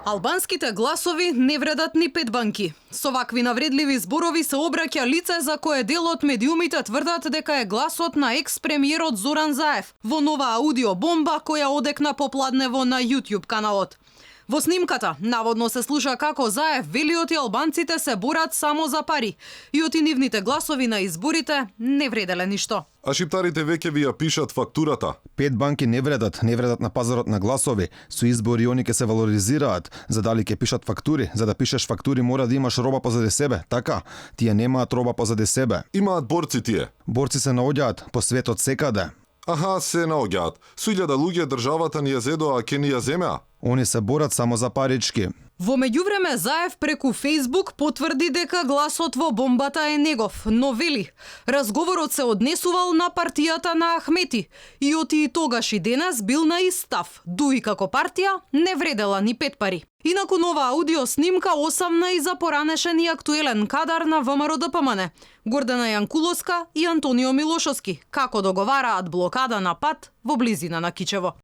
Албанските гласови не вредат ни 5 банки. Со вакви навредливи зборови се обраќа лице за кое дел од медиумите тврдат дека е гласот на екс-премиерот Зоран Заев во нова аудиобомба која одекна попладнево на YouTube каналот. Во снимката наводно се слуша како Заев вели оти албанците се борат само за пари и оти нивните гласови на изборите не вределе ништо. А шиптарите веќе ви ја пишат фактурата. 5 банки не вредат на пазарот на гласови. Со избори они ќе се валоризираат. За дали ќе пишат фактури, за да пишеш фактури мора да имаш роба позади себе, така? Тие немаат роба позади себе. Имаат борци тие. Борци се наоѓаат по светот секаде. Аха, се наоѓаат. Со 1000 луѓе државата ни ја зедоа, ке ни ја земеа. Они се борат само за парички. Во меѓувреме Заев преку Facebook потврди дека гласот во бомбата е негов, но вели, разговорот се однесувал на партијата на Ахмети и оти и тогаш и денес бил на истав, дуи како партија не вредела ни 5 пари. Инаку нова аудио снимка осамна и за поранешен и актуелен кадар на ВМРО ДПМН, Гордана Јанкуловска и Антонио Милошовски, како договараат блокада на пат во близина на Кичево.